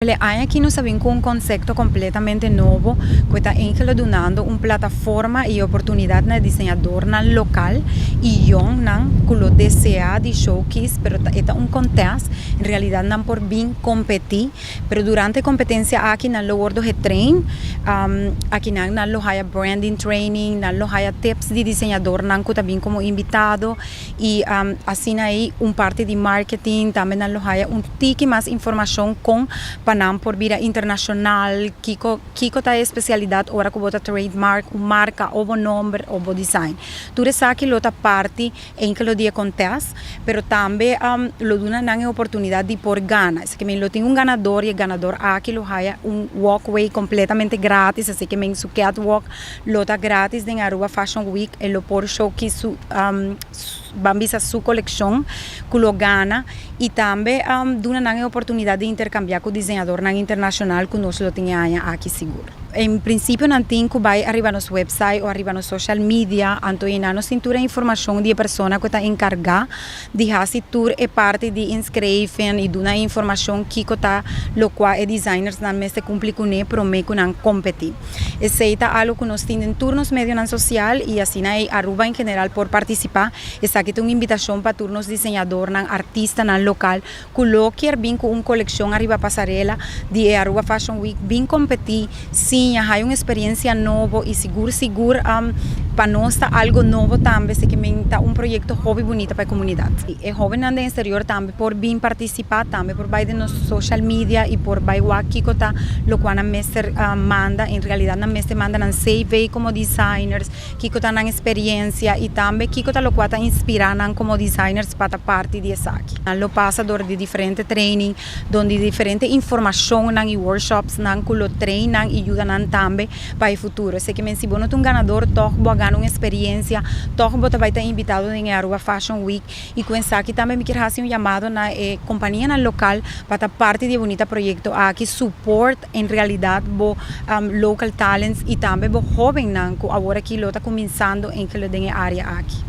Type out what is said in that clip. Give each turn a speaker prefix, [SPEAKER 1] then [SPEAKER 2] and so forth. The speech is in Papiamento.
[SPEAKER 1] E aña aki nos a bin cu un concepto completamente nobo, cu ta eigenlijk dunando un plataforma y oportunidad na diseñadornan local y jongnan cu lo desea di showcase, pero ta un contest, en realidad nan por bin competi, pero durante e competencia aki nan lo wordo getrain, aki nan lo haya branding training, nan lo haya tips di diseñadornan cu ta bin como invitado y asina ey un parti di marketing, tambe nan lo haya un tiki mas informacion con pa nan por bira internacional, kico ta especialidad ora cu bo ta trademark, un marca, of nomber, of design. Tur esaki lo ta parti enkele di e contest, pero tambe lo duna nan oportunidad di por gana. Asina kiermen lo tin un ganador y e ganador aki lo haya un walkway completamente gratis, asina kiermen su catwalk lo ta gratis den Aruba Fashion Week, e lo por showcase su ban bisa su coleccion cu lo gana y tambe duna nan oportunidad di intercambia cu diseñadornan internacional cu nos lo tin aki sigur. En principio nan tin cu bay ariba nos website of ariba nos social media, anto eynan nos tin tur informacion di persona cu ta encarga di haci tur e parti di inschrijven y duna informacion kico ta loke e designers nan mester cumpli cune prome cu nan competi. Esey ta algo cu nos tin den tur nos medionan social y asina Aruba en general por participa. Esaki ta un invitacion pa tur nos diseñadornan, artistanan local, cu lo kier bin cu un coleccion ariba pasarela di Aruba Fashion Week, bin competi, siña, haya un experiencia nobo y sigur sigur pa nos ta algo nobo tambe, asina cu ta un proyecto hopi bunita pa e comunidad. E hobennan den exterior tambe por bin participa, tambe por bay den nos social media y por bay wak kico ta loke nan mester manda, en realidad nan mester manda nan CV como designers, kico ta nan experiencia y tambe kico ta loke ta inspira nan como designers pa parti di esaki. Lo pasa door di diferente training, unda diferente informacion nan y workshops nan cu lo train nan y yuda nan tambe pa e futuro. Asina kiermen si bo no ta un ganador, toch bo a gana un experiencia, toch bo bay ta invitado na Aruba Fashion Week y cu esaki tambe mi kier haci un yamado na companianan local pa ta parti di e bunita proyecto aki, support en realidad bo local talents y tambe bo hobennan cu awor aki lo ta cuminsando den e area aki.